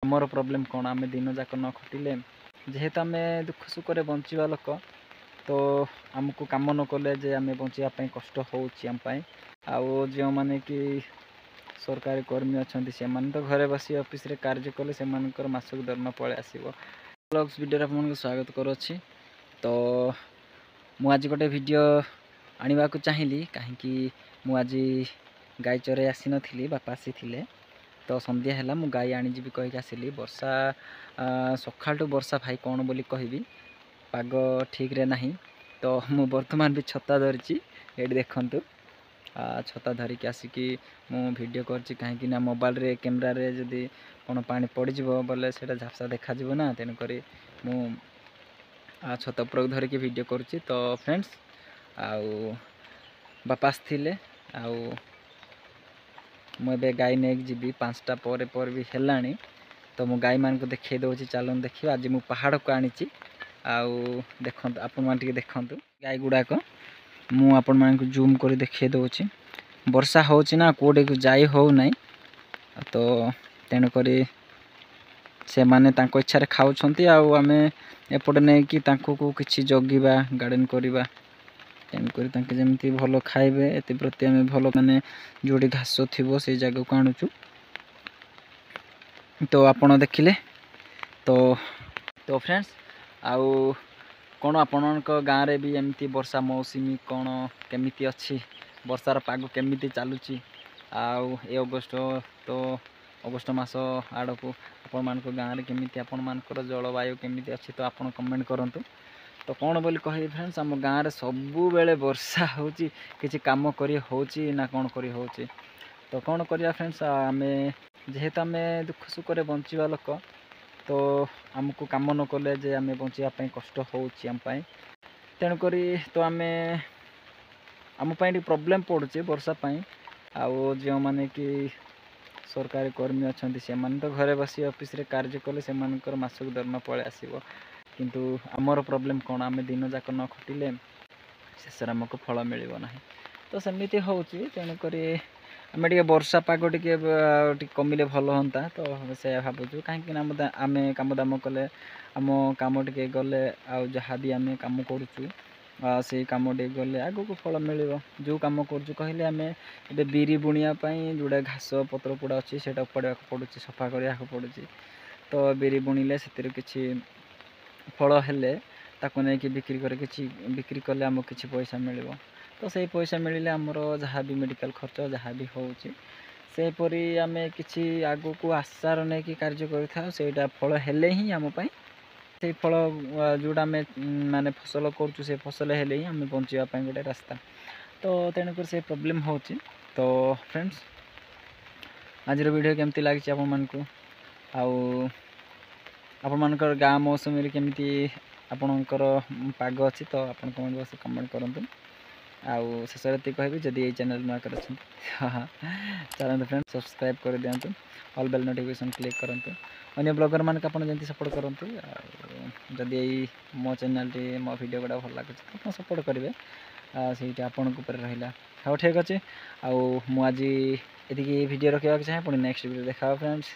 ଆମର ପ୍ରୋବ୍ଲେମ୍ କ'ଣ? ଆମେ ଦିନ ଯାକ ନ ଖଟିଲେ, ଯେହେତୁ ଆମେ ଦୁଃଖ ସୁଖରେ ବଞ୍ଚିବା ଲୋକ, ତ ଆମକୁ କାମ ନ କଲେ ଯେ ଆମେ ବଞ୍ଚିବା ପାଇଁ କଷ୍ଟ ହେଉଛି ଆମ ପାଇଁ। ଆଉ ଯେଉଁମାନେ କି ସରକାରୀ କର୍ମୀ ଅଛନ୍ତି, ସେମାନେ ତ ଘରେ ବସି ଅଫିସରେ କାର୍ଯ୍ୟ କଲେ ସେମାନଙ୍କର ମାସକୁ ଦରମା ପଳେଇ ଆସିବ। ବ୍ଲଗ୍ସ ଭିଡ଼ିଓରେ ଆପଣଙ୍କୁ ସ୍ୱାଗତ କରୁଅଛି। ତ ମୁଁ ଆଜି ଗୋଟେ ଭିଡ଼ିଓ ଆଣିବାକୁ ଚାହିଁଲି, କାହିଁକି ମୁଁ ଆଜି ଗାଈ ଚରାଇ ଆସିନଥିଲି, ବାପା ଆସିଥିଲେ। ତ ସନ୍ଧ୍ୟା ହେଲା, ମୁଁ ଗାଈ ଆଣିଯିବି କହିକି ଆସିଲି। ବର୍ଷା, ସକାଳଠୁ ବର୍ଷା ଭାଇ, କ'ଣ ବୋଲି କହିବି, ପାଗ ଠିକ୍ରେ ନାହିଁ। ତ ମୁଁ ବର୍ତ୍ତମାନ ବି ଛତା ଧରିଛି, ଏଇଠି ଦେଖନ୍ତୁ, ଛତା ଧରିକି ଆସିକି ମୁଁ ଭିଡ଼ିଓ କରିଛି, କାହିଁକି ନା ମୋବାଇଲରେ କ୍ୟାମେରାରେ ଯଦି କ'ଣ ପାଣି ପଡ଼ିଯିବ ବୋଲେ ସେଇଟା ଝାପ୍ସା ଦେଖାଯିବ ନା। ତେଣୁକରି ମୁଁ ଛତା ଉପରକୁ ଧରିକି ଭିଡ଼ିଓ କରୁଛି। ତ ଫ୍ରେଣ୍ଡସ୍, ଆଉ ବାପା ଆସିଥିଲେ, ଆଉ ମୁଁ ଏବେ ଗାଈ ନେଇକି ଯିବି। 5ଟା ପରେ ପରେ ବି ହେଲାଣି। ତ ମୁଁ ଗାଈମାନଙ୍କୁ ଦେଖାଇ ଦେଉଛି, ଚାଲନ୍ତୁ ଦେଖିବା। ଆଜି ମୁଁ ପାହାଡ଼କୁ ଆଣିଛି, ଆଉ ଦେଖନ୍ତୁ, ଆପଣମାନେ ଟିକେ ଦେଖନ୍ତୁ ଗାଈ ଗୁଡ଼ାକ। ମୁଁ ଆପଣମାନଙ୍କୁ ଜୁମ୍ କରି ଦେଖାଇ ଦେଉଛି। ବର୍ଷା ହେଉଛି ନା, କେଉଁଠିକୁ ଯାଇ ହେଉନାହିଁ, ତ ତେଣୁକରି ସେମାନେ ତାଙ୍କ ଇଚ୍ଛାରେ ଖାଉଛନ୍ତି, ଆଉ ଆମେ ଏପଟେ ନେଇକି ତାଙ୍କୁ କିଛି ଜଗିବା, ଗାର୍ଡ଼େନ୍ କରିବା। ତେଣୁକରି ତାଙ୍କେ ଯେମିତି ଭଲ ଖାଇବେ, ଏଥିପ୍ରତି ଆମେ ଭଲ, ମାନେ ଯେଉଁଠି ଘାସ ଥିବ ସେଇ ଜାଗାକୁ ଆଣୁଛୁ। ତ ଆପଣ ଦେଖିଲେ। ତ ଫ୍ରେଣ୍ଡସ୍, ଆଉ କ'ଣ ଆପଣଙ୍କ ଗାଁରେ ବି ଏମିତି ବର୍ଷା ମୌସୁମୀ କ'ଣ କେମିତି ଅଛି? ବର୍ଷାର ପାଗ କେମିତି ଚାଲୁଛି? ଆଉ ଏ ଅଗଷ୍ଟ, ତ ଅଗଷ୍ଟ ମାସ ଆଡ଼କୁ ଆପଣମାନଙ୍କ ଗାଁରେ କେମିତି, ଆପଣମାନଙ୍କର ଜଳବାୟୁ କେମିତି ଅଛି, ତ ଆପଣ କମେଣ୍ଟ କରନ୍ତୁ। ତ କ'ଣ ବୋଲି କହିବି ଫ୍ରେଣ୍ଡସ୍, ଆମ ଗାଁରେ ସବୁବେଳେ ବର୍ଷା ହେଉଛି, କିଛି କାମ କରି ହେଉଛି ନା କ'ଣ କରି ହେଉଛି। ତ କ'ଣ କରିବା ଫ୍ରେଣ୍ଡସ୍, ଆମେ ଯେହେତୁ ଆମେ ଦୁଃଖ ସୁଖରେ ବଞ୍ଚିବା ଲୋକ, ତ ଆମକୁ କାମ ନ କଲେ ଯେ ଆମେ ବଞ୍ଚିବା ପାଇଁ କଷ୍ଟ ହେଉଛି ଆମ ପାଇଁ। ତେଣୁକରି ତ ଆମେ ଆମ ପାଇଁ ଟିକେ ପ୍ରୋବ୍ଲେମ୍ ପଡ଼ୁଛି ବର୍ଷା ପାଇଁ। ଆଉ ଯେଉଁମାନେ କି ସରକାରୀ କର୍ମୀ ଅଛନ୍ତି, ସେମାନେ ତ ଘରେ ବସି ଅଫିସରେ କାର୍ଯ୍ୟ କଲେ ସେମାନଙ୍କର ମାସକୁ ଦରମା ପଳେଇ ଆସିବ। କିନ୍ତୁ ଆମର ପ୍ରୋବ୍ଲେମ୍ କ'ଣ? ଆମେ ଦିନ ଯାକ ନ ଖଟିଲେ ଶେଷରେ ଆମକୁ ଫଳ ମିଳିବ ନାହିଁ। ତ ସେମିତି ହେଉଛି। ତେଣୁକରି ଆମେ ଟିକେ ବର୍ଷା ପାଗ ଟିକେ ଟିକେ କମିଲେ ଭଲ ହୁଅନ୍ତା, ତ ସେଇଆ ଭାବୁଛୁ। କାହିଁକିନା ଆମେ କାମ ଦାମ କଲେ, ଆମ କାମ ଟିକେ ଗଲେ, ଆଉ ଯାହା ବି ଆମେ କାମ କରୁଛୁ ସେଇ କାମ ଟିକେ ଗଲେ ଆଗକୁ ଫଳ ମିଳିବ। ଯେଉଁ କାମ କରୁଛୁ କହିଲେ, ଆମେ ଏବେ ବିରି ବୁଣିବା ପାଇଁ ଯେଉଁଟା ଘାସ ପତ୍ର ପୋଡ଼ା ଅଛି, ସେଇଟା ଉପାଡ଼ିବାକୁ ପଡ଼ୁଛି, ସଫା କରିବାକୁ ପଡ଼ୁଛି। ତ ବିରି ବୁଣିଲେ ସେଥିରୁ କିଛି ଫଳ ହେଲେ ତାକୁ ନେଇକି ବିକ୍ରି କରି, କିଛି ବିକ୍ରି କଲେ ଆମକୁ କିଛି ପଇସା ମିଳିବ। ତ ସେଇ ପଇସା ମିଳିଲେ ଆମର ଯାହା ବି ମେଡ଼ିକାଲ ଖର୍ଚ୍ଚ ଯାହା ବି ହେଉଛି, ସେହିପରି ଆମେ କିଛି ଆଗକୁ ଆଶାର ନେଇକି କାର୍ଯ୍ୟ କରିଥାଉ। ସେଇଟା ଫଳ ହେଲେ ହିଁ ଆମ ପାଇଁ, ସେଇ ଫଳ ଯେଉଁଟା ଆମେ ମାନେ ଫସଲ କରୁଛୁ, ସେ ଫସଲ ହେଲେ ହିଁ ଆମେ ବଞ୍ଚିବା ପାଇଁ ଗୋଟେ ରାସ୍ତା। ତ ତେଣୁକରି ସେ ପ୍ରୋବ୍ଲେମ୍ ହେଉଛି। ତ ଫ୍ରେଣ୍ଡସ୍, ଆଜିର ଭିଡ଼ିଓ କେମିତି ଲାଗିଛି ଆପଣମାନଙ୍କୁ, ଆଉ ଆପଣମାନଙ୍କର ଗାଁ ମୌସୁମୀରେ କେମିତି ଆପଣଙ୍କର ପାଗ ଅଛି, ତ ଆପଣ କମେଣ୍ଟ ବକ୍ସରେ କମେଣ୍ଟ କରନ୍ତୁ। ଆଉ ଶେଷରେ ଏତିକି କହିବି, ଯଦି ଏଇ ଚ୍ୟାନେଲ୍ ନୂଆ କରି ଅଛନ୍ତି, ଚାଲନ୍ତୁ ଫ୍ରେଣ୍ଡ, ସବସ୍କ୍ରାଇବ୍ କରିଦିଅନ୍ତୁ, ଅଲ୍ ବେଲ୍ ନୋଟିଫିକେସନ୍ କ୍ଲିକ୍ କରନ୍ତୁ। ଅନ୍ୟ ବ୍ଲଗରମାନଙ୍କୁ ଆପଣ ଯେମିତି ସପୋର୍ଟ କରନ୍ତି, ଆଉ ଯଦି ଏଇ ମୋ ଚ୍ୟାନେଲ୍ଟି, ମୋ ଭିଡ଼ିଓ ଗୁଡ଼ା ଭଲ ଲାଗୁଛି, ତ ଆପଣ ସପୋର୍ଟ କରିବେ, ସେଇଟା ଆପଣଙ୍କ ଉପରେ ରହିଲା। ହଉ, ଠିକ୍ ଅଛି, ଆଉ ମୁଁ ଆଜି ଏତିକି ଭିଡ଼ିଓ ରଖିବାକୁ ଚାହେଁ। ପୁଣି ନେକ୍ସଟ ଭିଡ଼ିଓ ଦେଖା ହେବ ଫ୍ରେଣ୍ଡସ୍।